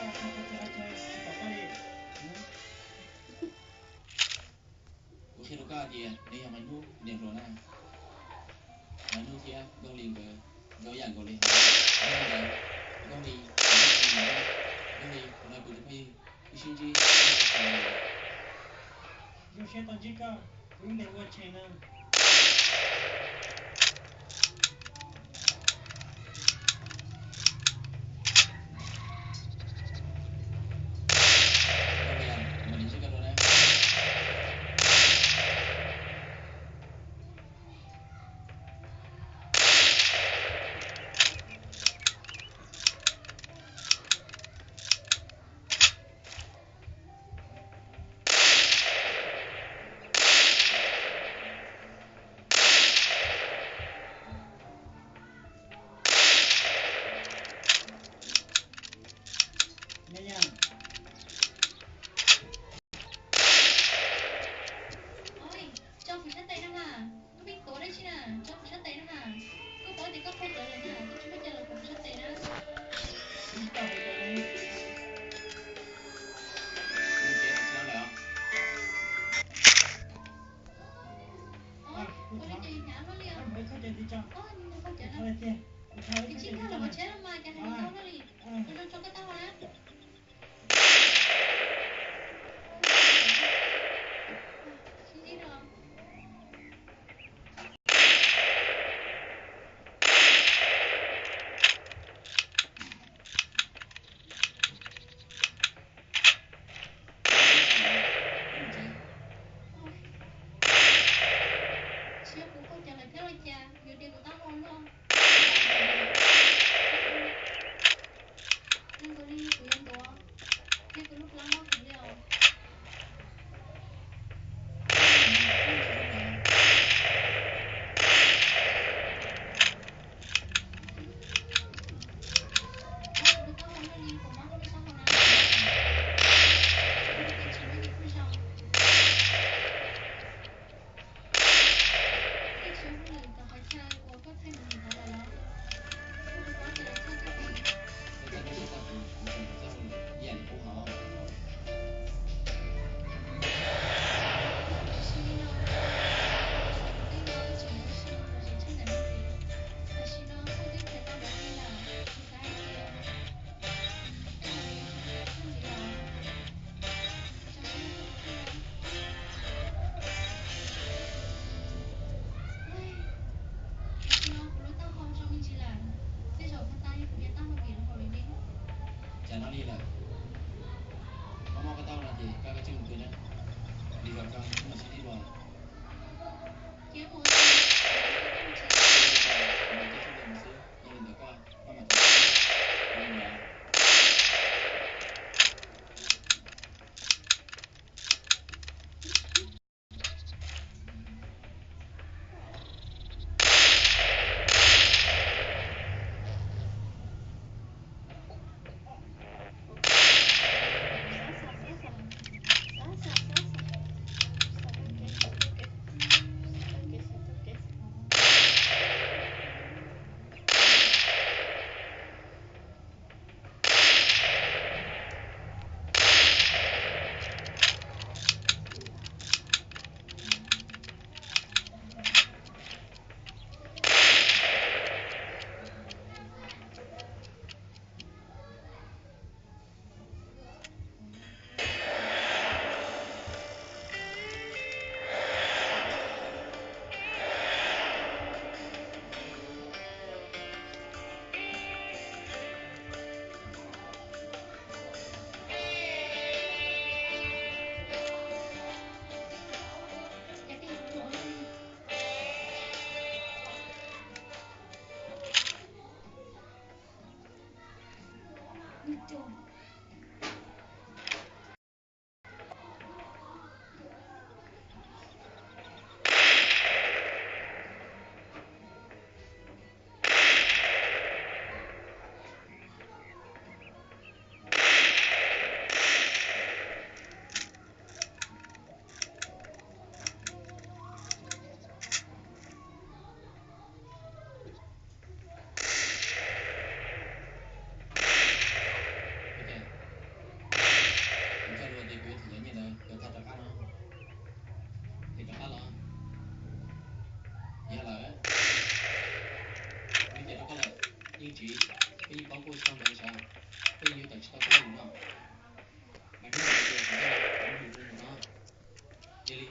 Kuv qhia rau koj hais tias nws yog Maiv Hnub niam hluas na. Maiv Hnub thiab Nkauj Hli nkawd zoo yam nkaus li hauv, yog li ntawd Nkauj Hli, Nkauj Hli, kuv no kuv tus phooj ywg, wb sib ntsib. Zoo siab tau ntsib koj, kuv lub npe hu ua Tsheej na. Oj, tso kuv sab tes na mas, koj pheej tuav dab tsi na, tso kuv sab tes na mas, koj paub tias koj qhua cawv lawm na, koj tsis muaj cai los kuv sab tes na. Oj, ua li ces hnyav luaj li os. Oj, mus qhua cawv na. Kuv tsis nkag los hauv tsheb los mas cas hais li ntau luaj li. Ua zoo tso koj taub hau na. Sib ntsib no. Tsis yog kuv qhua cawv lawm thiab los cas yuav dias kuv taub hau luaj. Zoo nkaus li kuv yuav ntuav thiab kuv lub plab mob heev li os. Kuv lub taub hau luaj li puas mob koj lub taub hau na? Ua li ces tsis mob ces kuj zoo. Koj tsis ua hauj lwm tom qhov chaw uas koj thaij mus nim no lawm los? Koj puas paub tias lawv thaij koj heev? Tam sim no, kuv twb nco koj tseem ua si los tseem tshaj ntawm no ces, tam sim no koj twb qhia tau lawv li lawm, kuv xav hais tias koj mus li tsis tau txuj ntxiv lawm. Tam sim no kuv lub taub hau zoo me ntsis lawm, tej zaum puas tas yog kuv niag taub hau vim lub hauv lwm li. Cas no li lawm, mob mob koj taub hau no ces koj kav tsij mus pw na, li kom koj mam sib ntsib dua. Ces mus, mus txog txoj kev mus xwb, yog li ntawd koj maj mam tos, kuv mus lawm.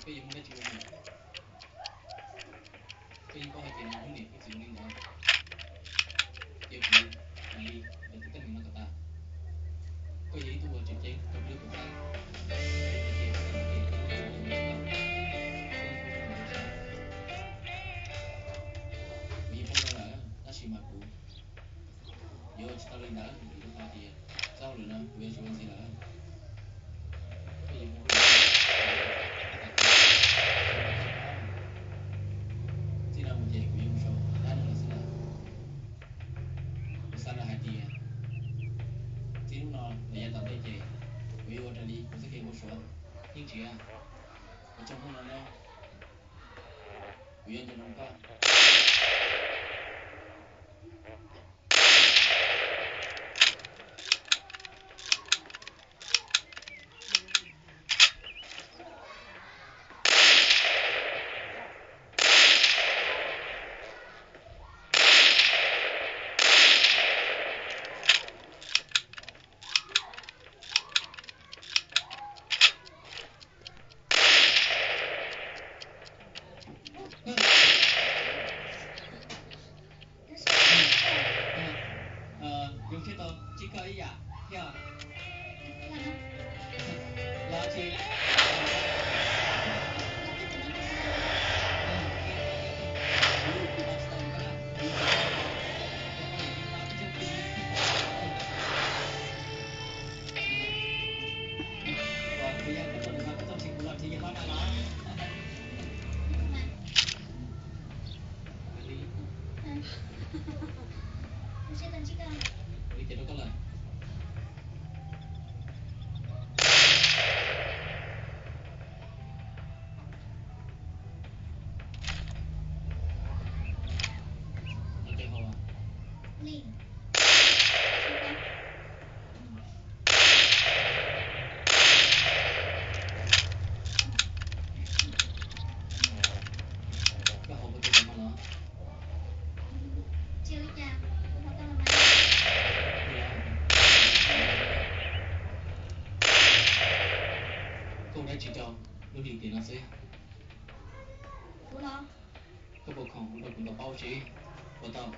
Koj yuav muaj dab tsi ua? Koj yeej paub hais tias hnub niam peb txiv zoo li ntawd, ces kuv mam li ua tus teeb meem no kom tas. Koj yog ib tug uas tseem ceeb rau peb lub tuam txhab, ces koj txhob mus ces koj txhob mus tau. Koj yeej paub zoo lawm, kuv yeej paub zoo lawm, tab sis mas kuv yuav ua tsis tau li ntawd, kuv rau qhov tias txoj hauj lwm no kuv yuav tsis ua ntxiv lawm. Koj yuav mus ua li cas? Txij no mus ces kuv yuav mus saum dab neeg lawm xwb na. Kuv xav lawm hais tias txij hnub no los yav tom ntej ces kuv yuav ua raws li kuv txoj kev npau suav. Yeej tsis, ua tsaug hnub no na, kuv yuav nco ntsoov koj. Zoo siab tau ntsib koj ib yam thiab. Los tsis, kuv yog koj tus nus no, koj txhob ntshai kuv los tsis yog hlob na los. Ua li ces rau koj lawm. Ua li. Koj haus puas tau cov no los? Tsis ua li cas, kuv haus tau los mas. Ua li los? Koj ua dab tsi rau lub hlis tiam no xwb? Kuv los? Koj puas khoom ua rau kuv ntaus paub seb puas tau?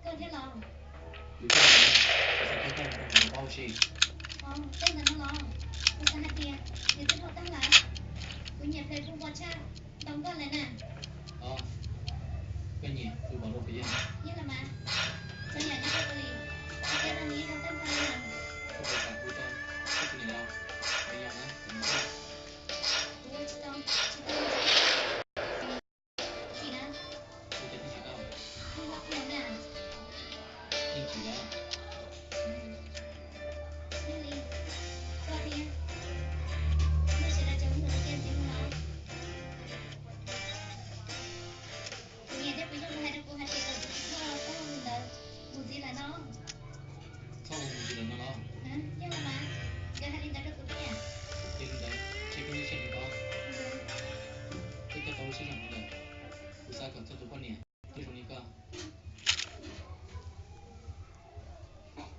Koj thiab los? Kuv thiab los, kuv xav koj coj mus rau kuv ntaus paub seb. Ov, koj ntawm no los? Kuv xav hais tias nws twb dhau tag lawm. Kuv nyiam ple pub npo tshaj ntau nkoj lawm na. Ov, koj nyiam kuv pom rau kuv yog. Yeej los mas. Txhua yam nyob rau kuv li. Kuv cia rau nws ib zaug tag nrho li na. Koj puas kam kuv rau koj tus niam laus me nyuam na? Kuv tsis tau, tsis tau. Tsis na. Ua cas thiaj tsis tau? Yeej hlob kiag na. Yeej tsis lawm. Yeej li. Koj thiab. Muaj sawv daws tseem mus ua ke ntxiv mus los? Kuv niam thiab kuv yawg hais rau kuv hais tias kom kuv tsis txhob ua mus ntawd, mus ntxiv lawm no. Txhob ua mus ntxiv lawm no los? Yog los mas, nkawd hais li ntawd rau kuv thiab. Yog li ntawd ces koj nyob sab nraud, koj coj tau lub siab zoo li ntawd. Kuv xav kom txog tus poj niam thiaj zoo li koj.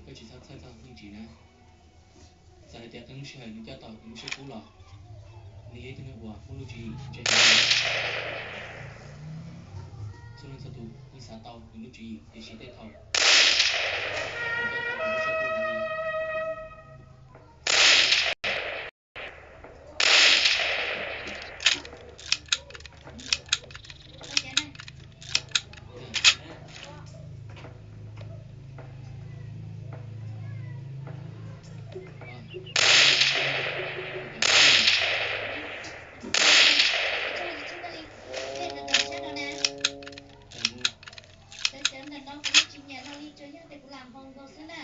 Koj tsis txhob txhawj txog Yeej Tsim na. Txawm hais tias qee lub sij hawm nws coj tau nws lub siab kub los, nws yog ib tug neeg uas muaj lub tswv yim ntse heev. Txhua leej txhua tus yeej xav tau nws lub tswv yim, tiam sis tej thaum nws coj tau nws lub siab kub heev li. Cov ntawm no kuv yeej tsis nyiam hlo li, tsuas yog tias kuv lam hau nkaus xwb na.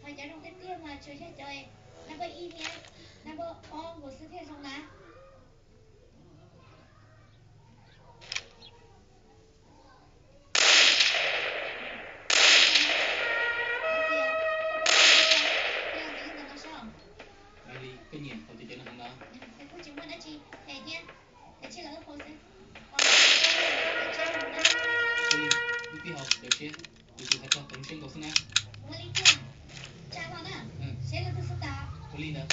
Ho cov zoo tiag tiag mas tsuas yog cov nab npawb ib thiab nab npawb ob nkaus xwb thiaj zoo na. Ua li, koj nyiam hau cov cov no heev los? Kuj tsis muaj dab tsi, es thiab, es tsis los wb hau xwb. Ua li, wb pib hau, cov siab, kuv tsuas hais txog qee lub siab nkaus xwb na. Ua li thiab, tsa hlo na, seb leej twg xub tas. Ua li ntawd.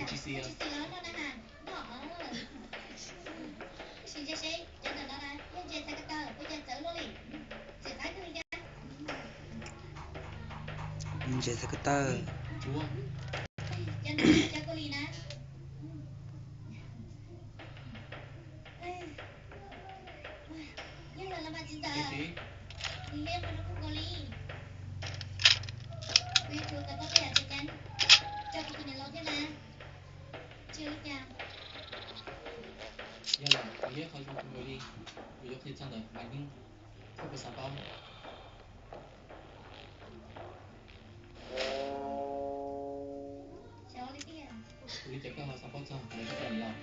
Tsis xis los noj na ha. Noj. Sim ntsia seb cov ntawm no na yog ntses txhav ko taw ua cas txawv luaj li. Txiv qaib kawg li thiab. Ntses txhav ko taw. Cov ntawm no cov kua li na. Yog los los mas txiv ntxawm, nws liab qhov no kuj nkaus li. Kuv yuav tsum tau paub tej yam tseem ceeb rau kuv tus niam laus thiab mas. Tsis ua li cas. Yog lawm, kuv liab qhov zoo kuj nkaus li. Kuv yuav qhia txog ntawm Maiv Hmoob rau kuv xav paub. Ua li cas koj ho xav paub txog lawv cov niam laus?